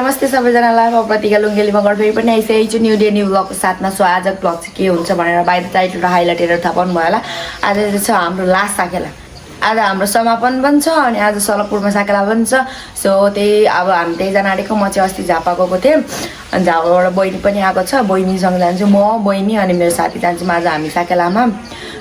नमस्ते सबैजनालाई म प्रतिका लुङ्गेली मगर फेरि पनि आइसकेको छु न्यू डे न्यू ब्लगको साथमा। सो आजको ब्लग चाहिँ के हुन्छ भनेर बाहिर टाइटल र हाइलाइट हेरेर थाहा पाउनु भयो होला। आज चाहिँ छ हाम्रो लास्ट साकेला, आज हाम्रो समापन पनि छ अनि आज सलकपुरमा साकेला पनि छ। सो त्यही अब हामी त्यहीजना आँटेको, म चाहिँ अस्ति झापा गएको थिएँ अनि झापाबाट बहिनी पनि आएको छ। बहिनीसँग जान्छु म, बहिनी अनि मेरो साथी जान्छौँ आज हामी साकेलामा।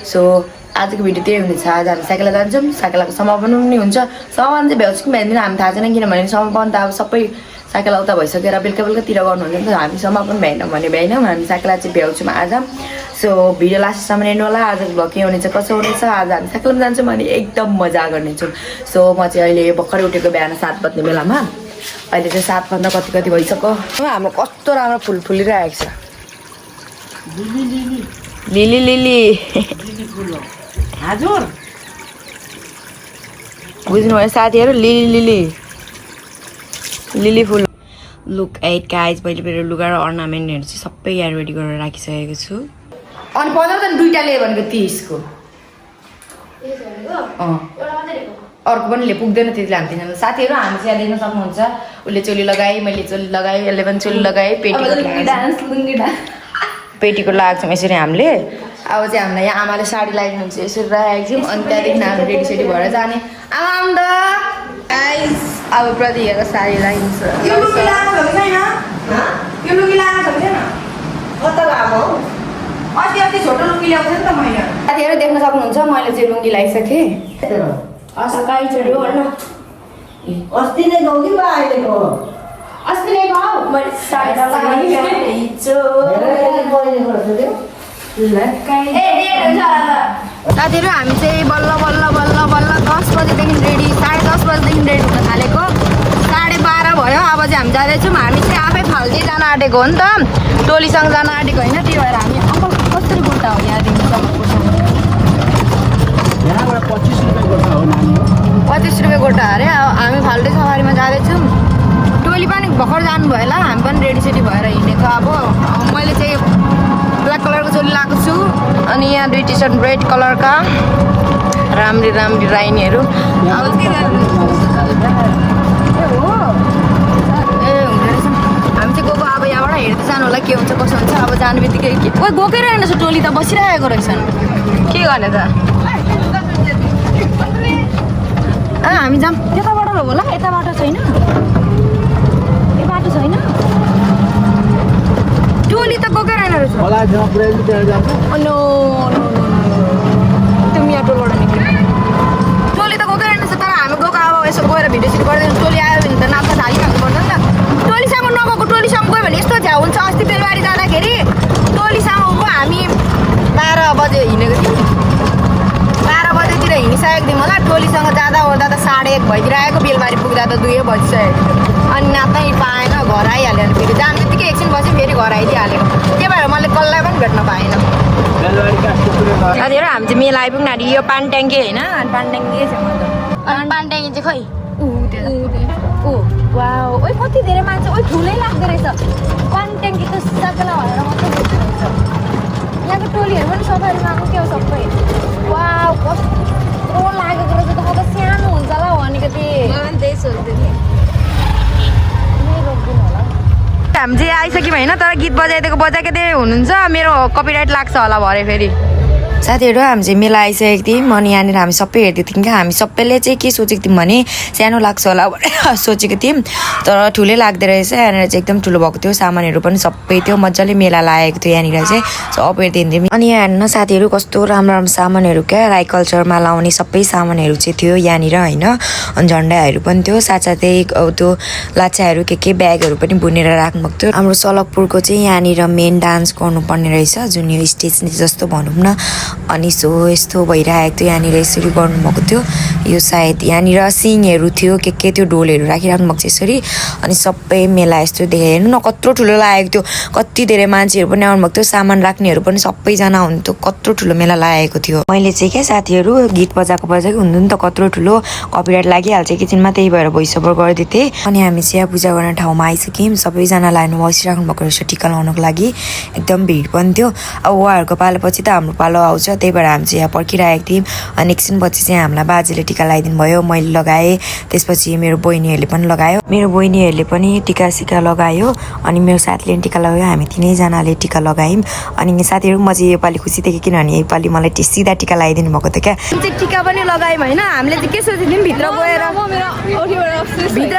सो आजको भिडियो त्यही हुनेछ। आज हामी साकेला जान्छौँ, साकेलाको समापन पनि हुन्छ। समापन चाहिँ भ्याउँछ कि भ्याउँदैन हामी थाहा छैन, किनभने समापन त अब सबै साकेला उता भइसकेर बेलुका बेलुकातिर गर्नुहुन्छ नि त। हामी समापन भ्याएनौँ भने भ्याएनौँ, हामी साकेला चाहिँ भ्याउँछौँ आज। सो भिडियो लास्टसम्म हेर्नु होला। आजको भ्लग के हुनेछ कसो हुनेछ, आज हामी साकेलामा जान्छौँ भने एकदम मजा गर्नेछौँ। सो म चाहिँ अहिले भर्खरै उठेको बिहान 7 बज्ने बेलामा, अहिले चाहिँ 7 भन्दा कति कति भइसक्यो। हाम्रो कस्तो राम्रो फुल फुलिरहेको छ, लिली लिली हजुर बुझ्नुभयो साथीहरू, लिली लिली लिली फुल। लुक एट गाइज, मैले मेरो लुगा र अर्नामेन्टहरू चाहिँ सबै यहाँ रेडी गरेर राखिसकेको छु। अनि 15 त दुईवटा लियो भनेको 30 को अर्को पनि पुग्दैन, त्यति लान्थेन। साथीहरू हामी चाहिँ यहाँ देख्न सक्नुहुन्छ, उसले चोली लगाएँ, मैले चोली लगाएँ, यसले पनि चोली लगाएँ, पेटीको लगाएको छौँ यसरी हामीले। अब चाहिँ हामीलाई यहाँ आमाले साडी लगाइदिनुहुन्छ, यसरी राखेको छौँ। अनि त्यहाँदेखि हामी रेडी सेडी भएर जाने। आमा अब प्रति हेरेर साडी लगाइन्छ। साथीहरू देख्न सक्नुहुन्छ मैले चाहिँ लुङ्गी लगाइसकेँ। अस्ति नै गौ कि अहिलेको अस्ति नै गौ मैले साडी साथीहरू हामी चाहिँ बल्ल बल्ल बल्ल बल्ल 10 बजेदेखि रेडी, 10:30 बजेदेखि रेडी हुन थालेको। 12:30 भयो। अब चाहिँ हामी जाँदैछौँ। हामी चाहिँ आफै फाल्दै जान आँटेको हो नि त, टोलीसँग जान आँटेको होइन। त्यही भएर हामी अङ्कल कसरी गोटा हो यहाँदेखि यहाँबाट 25 रुपियाँ गोटा हो नानी, 25 रुपियाँ गोटा अरे। हामी फाल्दै सवारीमा जाँदैछौँ। टोली पनि भर्खर जानुभयो होला, हामी पनि रेडी सेडी भएर हिँडेको। अब मैले चाहिँ ब्ल्याक कलरको चोली लगाएको छु अनि यहाँ 2 टी-सर्ट रेड कलरका राम्री राम्री राइनीहरू। ए हो ए हुँदो रहेछ। हामी चाहिँ गएको, अब यहाँबाट हेर्दै जानु होला के हुन्छ कसो हुन्छ। अब जाने बित्तिकै के ओ गएकै रहेन, टोली त बसिरहेको रहेछन्, के गर्ने त। हामी जाऊँ त्यताबाट होला, यता बाटो छैन, यो बाटो छैन, टोली त गएकै रहेन रहेछ। तिमी यहाँ टोलबाट निक्ल्यो, टोली त गएकै रहेन रहेछ। तर हामी गएको अब यसो गएर भिडियो सिडियो गर्दैन, टोली आयो भने त नाच्न थालिहाल्नु पर्छ नि त। टोलीसँग नगएको, टोलीसँग गयो भने यस्तो झ्याउ हुन्छ। अस्ति बेलबारी जाँदाखेरि टोलीसँग गएको हामी 12 बजे हिँडेको थियौँ, 12 बजेतिर हिँडिसकेको थियौँ होला। टोलीसँग जाँदा ओर्दा त 1:30 भइदिरहेको, बेलबारी पुग्दा त 2 बजिसक्यो। अनि नाच्नै पाएन, घर आइहाल्यो। अनि फेरि जाने बित्तिकै एकछिन बसी फेरि घर आइदिइहाल्यो। त्यही भएर मैले कसलाई पनि भेट्न पाएन। साथीहरू हामी चाहिँ मेला आइपुग्नु आँट्यो। यो पानी ट्याङ्की होइन, पानी ट्याङ्की छ म त। अनि पानी ट्याङ्की चाहिँ खै ऊ वाउ, ओइ कति धेरै मान्छे, ओइ ठुलै लाग्दो रहेछ। पानी ट्याङ्कीको साकेला भनेर मात्रै बुझ्दो रहेछ। यहाँको टोलीहरू पनि सफारीमा आएको के हो सबै। वाउ कस्तो लागेको रहेछ त, त सानो हुन्छ होला भनेको थिएँ। त्यही सोच्दै थिएँ हामी चाहिँ आइसक्यौँ होइन। तर गीत बजाइदिएको बजाएकै हुनुहुन्छ, मेरो कपिराइट लाग्छ होला भरे फेरि। साथीहरू हामी चाहिँ मेला आइसकेको थियौँ अनि यहाँनिर हामी सबै हेर्दै थियौँ क्या। हामी सबैले चाहिँ के सोचेको थियौँ भने सानो लाग्छ होला भनेर सोचेको थियौँ, तर ठुलै लाग्दो रहेछ। यहाँनिर चाहिँ एकदम ठुलो भएको थियो, सामानहरू पनि सबै थियो, मजाले मेला लागेको थियो यहाँनिर चाहिँ। सब हेर्दै हिँड्थ्यौँ। अनि यहाँ हेर्नु साथीहरू कस्तो राम्रो राम्रो सामानहरू क्या, राई कल्चरमा लाउने सबै सामानहरू चाहिँ थियो यहाँनिर होइन। अनि झन्डाहरू पनि थियो, साथसाथै त्यो लाछाहरू के ब्यागहरू पनि बुनेर राख्नुभएको थियो। हाम्रो सलकपुरको चाहिँ यहाँनिर मेन डान्स गर्नुपर्ने रहेछ, जुन यो स्टेज जस्तो भनौँ न। अनि सो यस्तो भइरहेको थियो यहाँनिर, यसरी गर्नुभएको थियो। यो सायद यहाँनिर सिङहरू थियो के थियो, डोलहरू राखिराख्नु भएको छ यसरी। अनि सबै मेला यस्तो देखेँ, हेर्नु न कत्रो ठुलो लागेको थियो। कति धेरै मान्छेहरू पनि आउनुभएको थियो, सामान राख्नेहरू पनि सबैजना हुन्थ्यो। कत्रो ठुलो मेला लागेको थियो। मैले चाहिँ क्या साथीहरू गीत बजाएको हुन्थ्यो नि त, कत्रो ठुलो कपिराइट लागिहाल्छ एकैछिनमा, त्यही भएर भोइस ओभर गरिदिएको थिएँ। अनि हामी चाहिँ यहाँ पूजा गर्ने ठाउँमा आइसक्यौँ। सबैजना लाइनमा बसिराख्नु भएको रहेछ टिका लगाउनको लागि, एकदम भिड पनि थियो। अब उहाँहरूको पालोपछि त हाम्रो पालो आउँछ त्यही भएर हामी चाहिँ यहाँ पर्खिरहेको थियौँ अनि एकछिनपछि चाहिँ हामीलाई बाजेले टिका लगाइदिनु भयो मैले लगाएँ त्यसपछि मेरो बहिनीहरूले पनि लगायो मेरो बहिनीहरूले पनि टिका सिका लगायो अनि मेरो साथीले टिका लगायो हामी तिनैजनाले टिका लगायौँ अनि साथीहरू म चाहिँ योपालि खुसी थिएँ किनभने योपालि मलाई सिधा टिका लगाइदिनु भएको थियो क्या टिका पनि लगायौँ होइन हामीले चाहिँ के सोचेको थियौँ भित्र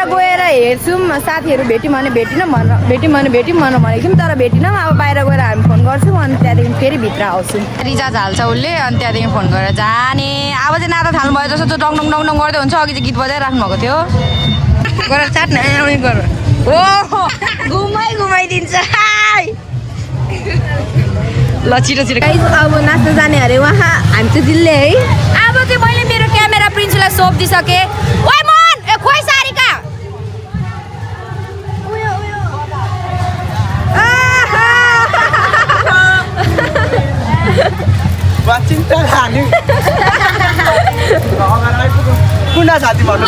गएर हेर्छौँ साथीहरू भेट्यौँ भने भेटिनौँ भनेको थियौँ तर भेटिनौँ अब बाहिर गएर हामी फोन गर्छौँ अनि त्यहाँदेखि फेरि भित्र आउँछौँ रिचार्ज हाल्छ उसले अनि त्यहाँदेखि फोन गरेर जाने अब चाहिँ नाता थाल्नु भयो जस्तो डङ डङ डङ डङ गर्दै हुन्छ अघि चाहिँ गीत बजाइराख्नु भएको थियो गरेर चाट न गर ओ घुमाइदिन्छ ल छिटो अब नाच्न जाने अरे उहाँ हामी चाहिँ दिल्ली है अब चाहिँ मैले मेरो क्यामेरा प्रिन्सलाई सोपिदिइसकेँ ओइ मन ए खोइ सारिका कुना साथी भन्नु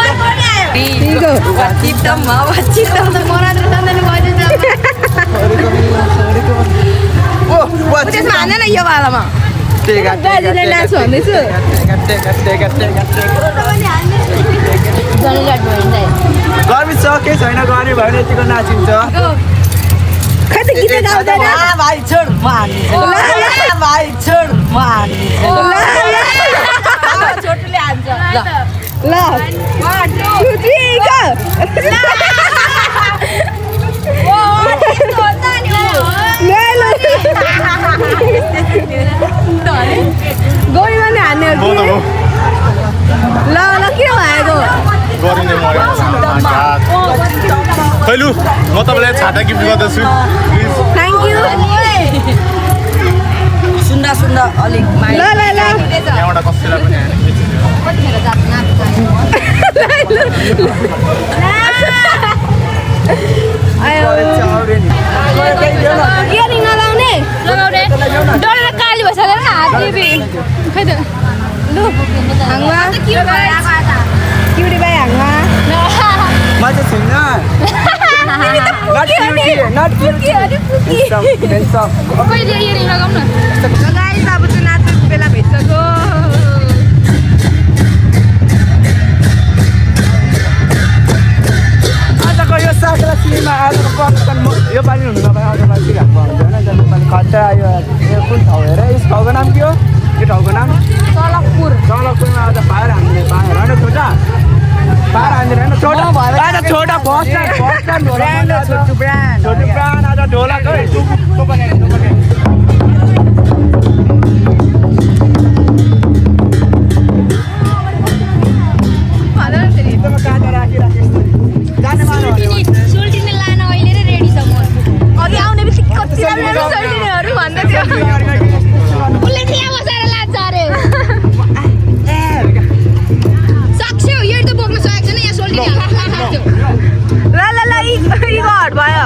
त्यसमा हानेन यो वालामा नाच्नु भन्दैछु गर्मी छ केही छैन गर्ने भयो भने यतिको नाचिन्छ खै त गीत गाउँदैन भाइ छोड म हान्छु भाइ छोड म हान्छु छोटुले हान्छ ल 1 2 3 go गोली पनि हान्ने हो ल ल के भएको गरिने खैलु म तपाईँलाई छाता गिफ्ट गर्दछु थ्याङ्क यू सुन्दा अलिक ल ल ल यहाँबाट कसैलाई पनि इयरिङ लगाउने डरेर काली भइसकेर हात टिपी खै त लु हाङमा क्युटी भाइ हाङमा म चाहिँ छुइनँ लगाइस अब चाहिँ नाच्नु बेला भइसक्यो आजको यो साग्रासीमा आजको पक्कन यो पालि हुनु नपाए अर्को पालि घाममा हुन्छ होइन जब पालि खट्टा यो कुन ठाउँ हेर यस ठाउँको नाम के हो यो ठाउँको नाम चलकपुरमा आज फायर हामीले पाएर होइन छोटा फायर हान्दैन होइन छोटा आज छोटा फर्स्ट ब्रान्ड छोटु ब्रान्ड आज ढोलक है काँटा राखिराखेको जाने मानव सोल्टिने लान अहिले नै रेडी छ म अघि आउने बित्तिकै कति राम्रो सोल्टिनेहरू भन्दै थियो उसले त्यहाँ बसेर लान्छ अरे सक्छौ यो त बोक्न सकेको छैन यहाँ सोल्टिने ल ल ल इगो हट भयो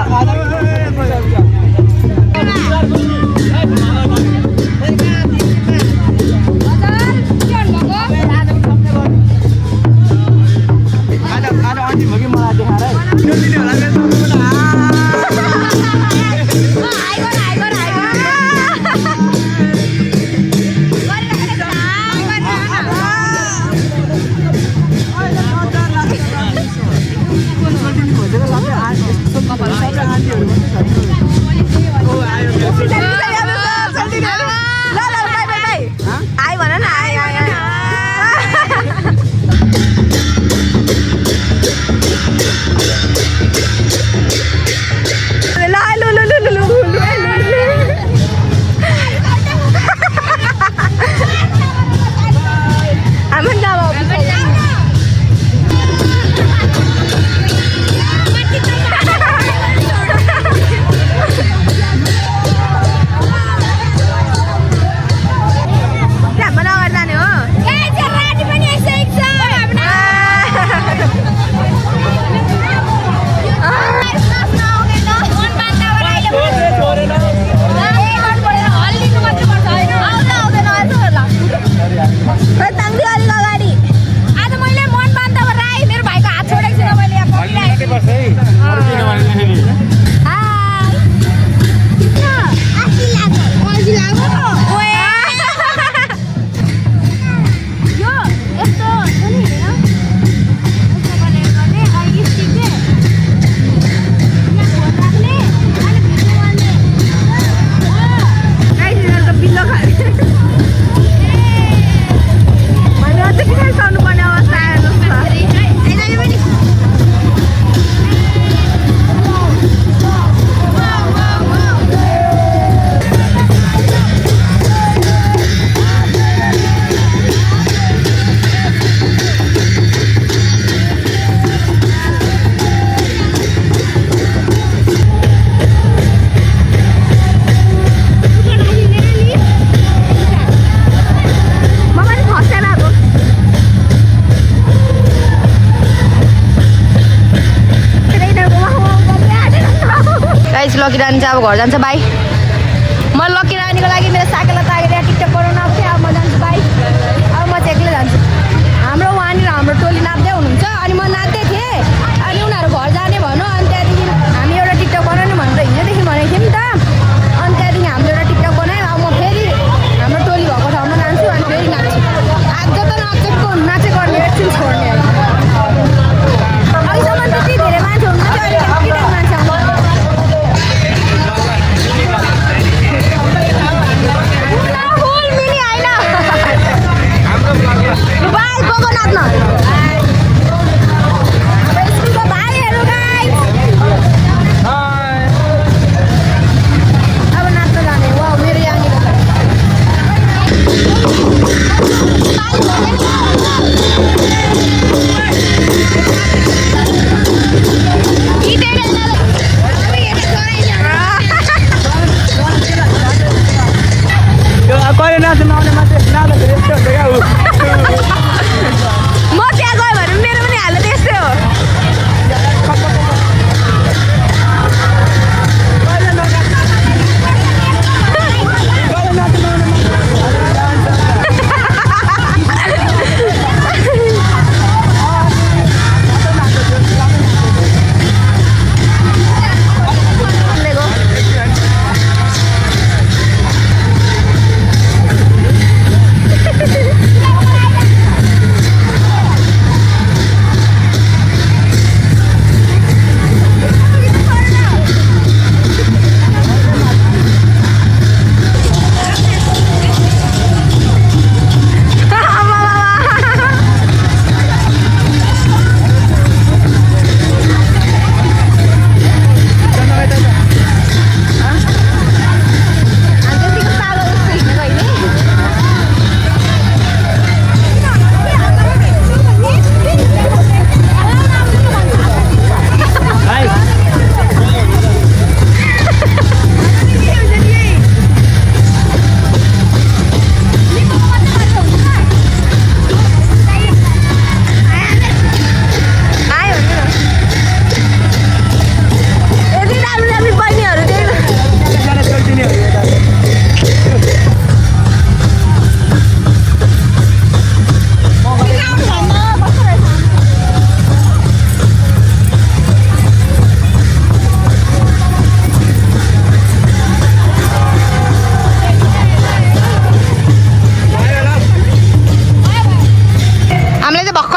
लकी रानी चाहिँ अब घर जान्छ बाई म लकी रानीको लागि मेरो साकेला तागेर टिकटक बनाउन आएको थिएँ अब म जान्छु बाई अब म चाहिँ एक्लै जान्छु हाम्रो वहाँनिर हाम्रो टोली नाच्दै हुनुहुन्छ अनि म नाच्दै थिएँ अनि उनीहरू घर जाने भन्यो अनि त्यहाँदेखि हामी एउटा टिकटक बनाउने भनेर हिजोदेखि भनेको थियौँ नि त अनि त्यहाँदेखि हामीले एउटा टिकटक बनायौँ अब म फेरि हाम्रो टोली भएको ठाउँमा जान्छु अनि फेरि नाच्छु आज त नाचेको अनि एकछिन छोड्ने अहिलेसम्म त्यति धेरै मान्छे हुनुहुन्छ अहिले किन मान्छे फुल मिनी होइन भाइ को नाच्न स्कुलको भाइहरू गाइस अब नाच्न जाने वा मेरो यहाँनिर कहिले नाच्नु नआउने मान्छे नाच्दाखेरि यस्तो हुन्छ क्या ऊ म त्यहाँ गयो भने मेरो पनि हाल्नु त्यस्तै हो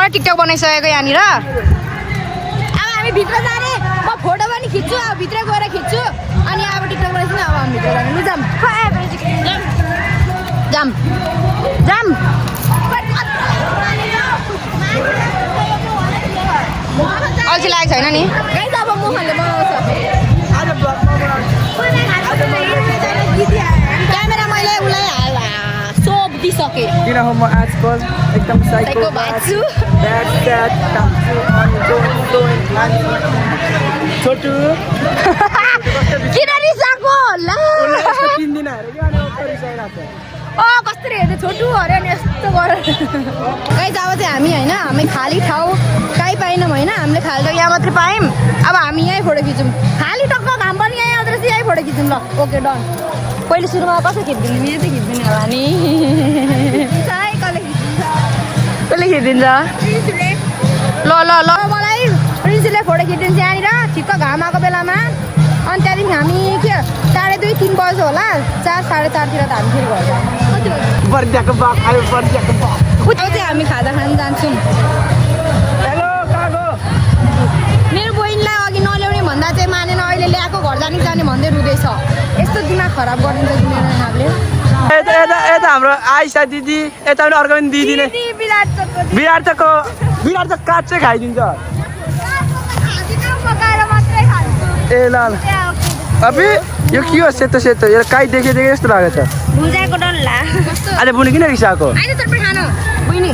टिकटक बनाइसकेको यहाँनिर अब हामी भित्र जाने म फोटो पनि खिच्छु अब भित्र गएर खिच्छु अनि अब टिकटक बनाइदिनु अब हामी भित्र जाने लु जाम जाम जाम अल्छी लागेको छैन नि अब मोहनले बनाउँछ क्यामेरा मैले उसलाई सोधिसकेँ किन हो म आजकल एकदम साइको बाछु छोटु किन रिसाएको होला किन्दिन अरे के अनि रिसाइरहेको कसरी हेर्दै छोटु अरे अनि यस्तो गरेर कहीँ अब चाहिँ हामी होइन हामी खाली ठाउँ कहीँ पाएनौँ होइन हामीले खाली ठाउँ यहाँ मात्रै पायौँ अब हामी यहीँ फोटो खिच्यौँ खाली टक्क घाम पनि यहीँ आउँदो रहेछ यहीँ फोटो खिच्यौँ ल ओके डन पहिले सुरुमा कसो खिचिदिने मेरो चाहिँ खिच्दिने होला नि कसले खिचिदिन्छ ल ल ल मलाई प्रिन्सले फोटो खिचिदिन्छ यहाँनिर ठिक्क घाम आएको बेलामा अनि त्यहाँदेखि हामी के 2:30-3 बज्यो होला 4-4:30तिर त हामी फेरि घर बर्दियाको बात आयो बर्दियाको बात चाहिँ हामी खाजा खान जान्छौँ हेलो कागो मेरो बहिनीलाई अघि नल्याउने भन्दा चाहिँ मानेन अहिले ल्याएको घर जाने भन्दै रुँदैछ यस्तो दिमाग खराब गरिदिन्छ मेरो नामले यता हाम्रो आइसा दिदी यता पनि अर्को पनि दिदी नै विराट चोक काट चाहिँ खाइदिन्छ ए ल अबे यो के हो सेतो सेतो यो काई देखे यस्तो लागेको छ भुजाको डल्ला अहिले बुढी किन रिसाएको आइज चटपट खानु बहिनी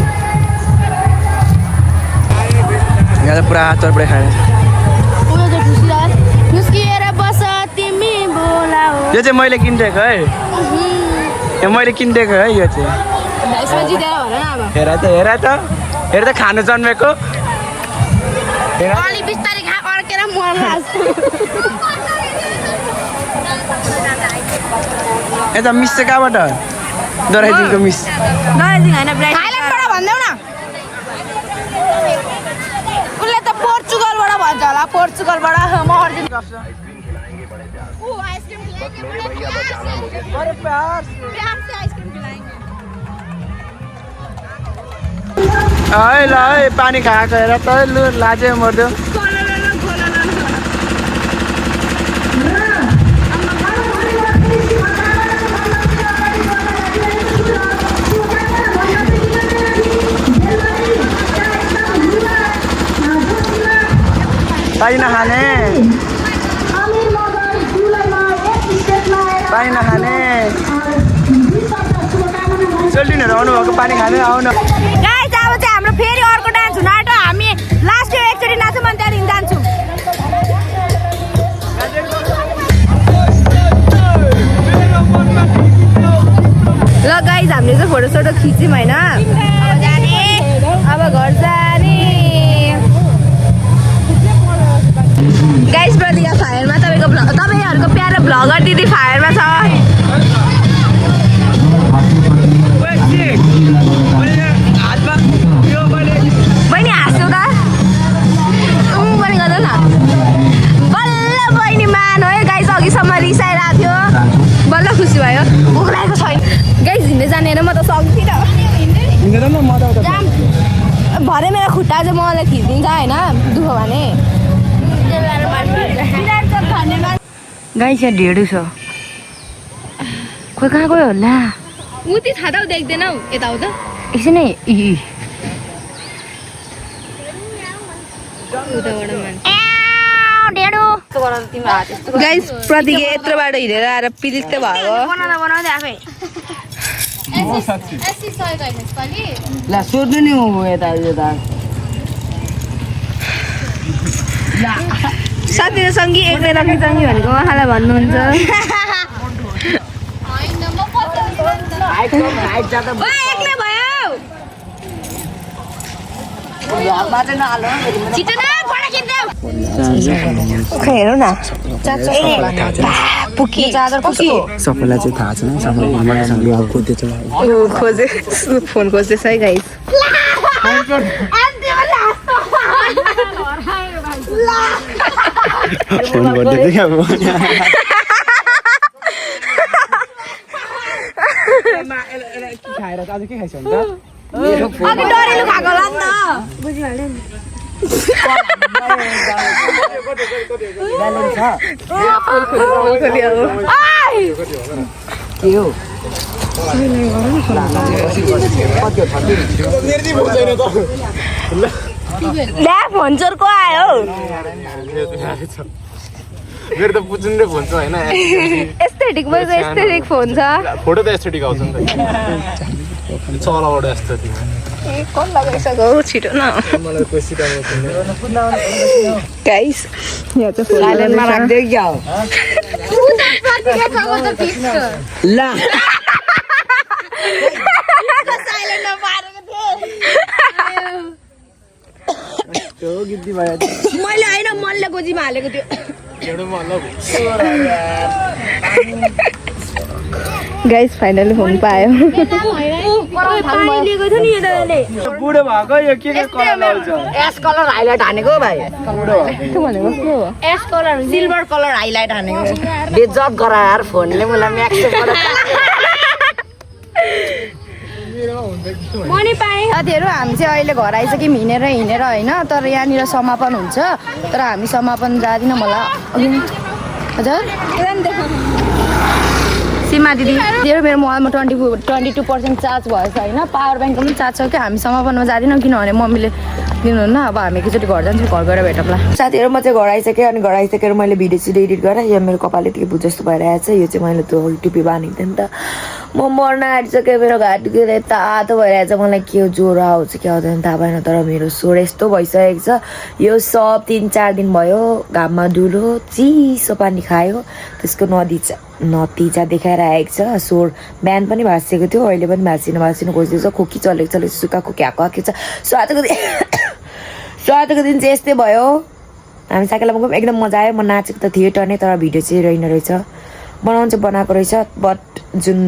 यहाँ त पुरा चटपट खाने उयो चाहिँ खुसीलाल मुस्किएर बस तिमी बोलाऊ यो चाहिँ मैले किनिदिएको है यो मैले किनिदिएको है यो चाहिँ यसमा जितेर भन न अब हेर त खानु जन्मेको अलि बिस्तारै खा अड्केर मर्ला यता मिस चाहिँ कहाँबाट दराइजिङको मिस नजिक होइन ब्राइट थाइल्यान्डबाट भन्देऊ न उसले त पोर्चुगलबाट भन्छ होला पोर्चुगलबाट म अर्जेन्टिना अरे प्यार है ल है पानी खाएको हेर त लु लाजै मर्दियो पानी नखाने पानी नखाने सेल्टिनहरू आउनुभएको पानी खाने आउनु गाइस अब चाहिँ हाम्रो फेरि अर्को डान्स हुन आँट्यो हामी लास्ट इयर एकचोटि नाच्यौँ अनि त्यहाँदेखि जान्छौँ ल गाइज हामीले चाहिँ फोटोसोटो खिच्यौँ होइन अब घर जाने गाइस प्रतिका फायरमा तपाईँहरूको प्यारो भ्लगर दिदी फायरमा छ बहिनी हाँस्यौ त पनि गर्दा न बल्ल बहिनी मान है गाइस अघिसम्म रिसाइरहेको थियो बल्ल खुसी भयो भोक लागेको छैन गाइस हिँड्दै जाने म त सक्दिनँ भरे मेरो खुट्टा चाहिँ मलाई खिचिदिन्छ होइन दुःख भने गाइस यहाँ ढेँडो छ खोइ कहाँ गयो होला उति छाता देख्दैनौ यताउता एकछिन है गाइस प्रतिके यत्रो बाटो हिँडेर आएर पिलिक्क भयो बनाउँदै आफै ल सोध्नु नि म यता साथी सङ्गी एक्लै लकी सङ्गी भनेको उहाँलाई भन्नुहुन्छ एक्लै भयो छिटो न फोटो खिच्देऊ खै हेरौँ न पुकी चार्जर पुकी सबैलाई चाहिँ थाहा छैन सबैले अब खोज्दैछ खोजे फोन खोज्दैछ है गाइस फोन गर्दै थियो अब खाएर आज के खाइस भने त अघि डरेलु खाएको होला नि त बुझिहाल्यो नि के हो ल्या फोन चोरको आयो मेरो त पुजुन्डे फोन छ होइन एस्थेटिक भएको एस्थेटिक फोन छ फोटो त एस्थेटिक आउँछ नि त चलाबाट एस्थेटिक कम लगाइसक्यो छिटो न मलाई कोही सिकाउनु गाइस यहाँ चाहिँ फोन साइलेन्टमा राख्दै क्या हो ल गिद्दी भयो मैले होइन मल्ले गोजीमा हालेको थियो गाइस फाइनली फोन पायो बुढो भएको यो के कलर लाउँछ एस कलर हाइलाइट हानेको भाइ के भनेको के हो S colour silver colour highlight हानेको बेइज्जत गरा यार फोनले मलाई म्याक्स मनी पाएँ साथीहरू हामी चाहिँ अहिले घर आइसक्यौँ हिँडेर होइन तर यहाँनिर समापन हुन्छ तर हामी समापन जाँदिनँ मलाई हजुर सीमा दिदी मेरो मोबाइलमा 22% चार्ज भएछ होइन पावर ब्याङ्कको पनि चार्ज छ कि हामी समापनमा जाँदैनौँ किनभने मम्मीले दिनुहुन्न अब हामी एकचोटि घर जान्छौँ घर गएर भेटौँला साथीहरू म चाहिँ घर आइसकेँ अनि घर आइसकेर मैले भिडियो सिडियो एडिट गरेँ यहाँ मेरो कपालले टिके भुज जस्तो भइरहेको छ यो चाहिँ मैले त्यो टुपी बाँधेको थिएँ नि त म मर्न आँटिसकेँ मेरो घाँटी के तातो भइरहेको छ मलाई के ज्वरो आउँछ के आउँदैन थाहा भएन तर मेरो स्वर यस्तो भइसकेको छ यो सब 3-4 दिन भयो घाममा डुलो चिसो पानी खायो त्यसको नतिजा देखाएर आएको छ स्वर बिहान पनि भाँसिएको थियो अहिले पनि भाँसिनु खोज्दैछ खोकी चलेको सुक्खा खोकी आएको छ स्वादको दिन चाहिँ यस्तै भयो हामी साकेलामा गयौँ एकदम मजा आयो म नाचेको त थिएँ टर्ने तर भिडियो चाहिँ रहेन रहेछ बनाउनु चाहिँ बनाएको रहेछ बट जुन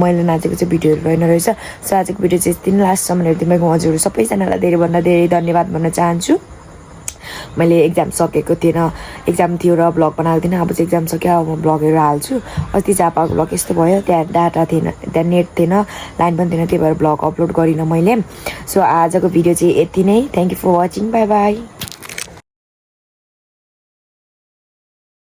मैले नाचेको चाहिँ भिडियोहरू रहेन रहेछ। सो आजको भिडियो चाहिँ यति नै, लास्टसम्म हेरिदिनु हजुरहरू सबैजनालाई धेरैभन्दा धेरै धन्यवाद भन्न चाहन्छु। मैले एक्जाम सकेको थिएन, एक्जाम थियो र ब्लग बनाएको थिएन। अब चाहिँ एक्जाम सक्यो, अब म ब्लगहरू हाल्छु। अस्ति झापाको ब्लग यस्तो भयो, त्यहाँ डाटा थिएन, त्यहाँ नेट थिएन, लाइन पनि थिएन, त्यही भएर ब्लग अपलोड गरिनँ मैले। सो आजको भिडियो चाहिँ यति नै। Thank you for watching, bye by.